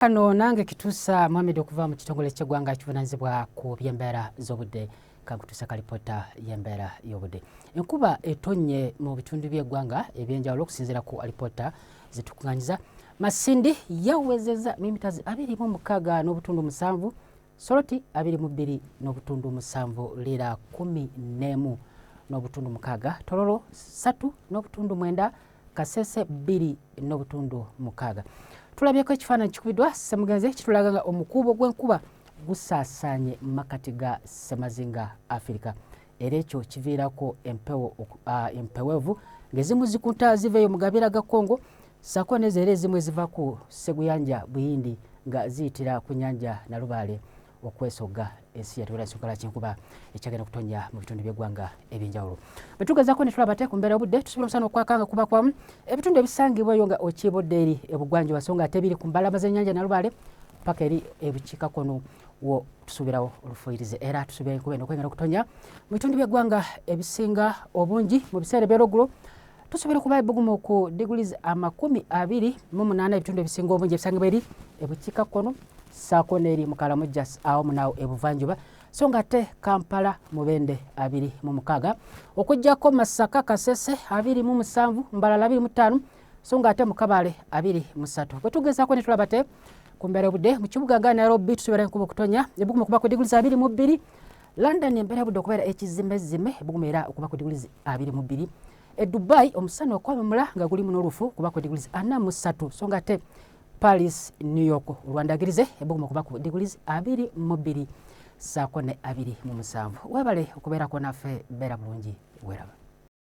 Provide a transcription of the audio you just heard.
Kano nange Kituusa Mohamed okuva mu kitongole ky'eggwanga ekivunanyizibwa ku by'embeera z'obudde kankutuusa kalipota y'embeera y'obudde. Enkuba etonnye mu bitundu by'eggwanga eby'enjawulo okusinziira ku alipoota zetukuŋŋanyiza. Masindi yawezezza milimita 26.7, Soroti 22.7, Lira 11.6, Tororo 3.9, Kasese 2.6. Tulabyeko ekifaananyi kikubiddwa Ssemugenzi kitulaga nga omukuubo gw'enkuba gusaasaanye mu makkati ga Ssemazinga Afirika, era ekyo kiviirako empewo empeweevu ng'ezimu zikunta ziva eyo mu gabiira ga Congo ssaako n'ezo era ezimu eziva ku Sseguyanja Buyindi nga ziyitira ku nnyanja Nalubaale okwesogga ensi yatwera ensonga lwaki enkuba ekyagenda okutonya mu bitundu by'eggwanga ebyenjawulo. Bwe tugezaako ne tulaba ate ku mbeera y'obudde, tusobola omusana okwaka nga kuba kwamu ebitundu ebisangibwa eyo nga okyebodde eri ebugwanjuba, so nga ate biri ku mbalama z'ennyanja Nalubaale paka eri ebukiikakkono wo tusuubirawo olufuuyirize, era tusuubira enkuba eno okwengera okutonya mu bitundu by'eggwanga ebisinga obungi mu biseera eby'olweggulo. Tusobola okuba ebbugumu ku degrees 28, ebitundu ebisinga obungi ebisangibwa eri ebukiikakkono ssaako n'eri mu Karamoja awamu naawo ebuvanjuba, so nga ate Kampala Mubende 26, okuggyako Masaka Kasese 27, Mbalala 25, so nga ate mu Kabale 23. Bwe tugezaako ne tulaba te ku mbeera y'obudde mu kibuga nga Nairobi, tusobola enkuba okutonya, ebbugumu okuba ku degrees 22. London embeera y'obudde okubeera ekizimezime, ebbugumu era okuba ku degrees 22. E Dubai omusana okwamemula nga gulimu n'olufu kuba ku degrees 43, so nga ate Paris, New York olwandagirize ebbugumu okuba ku degrees 22 ssaako ne 27. Weebale okubeerako naffe, beera bulungi, weeraba.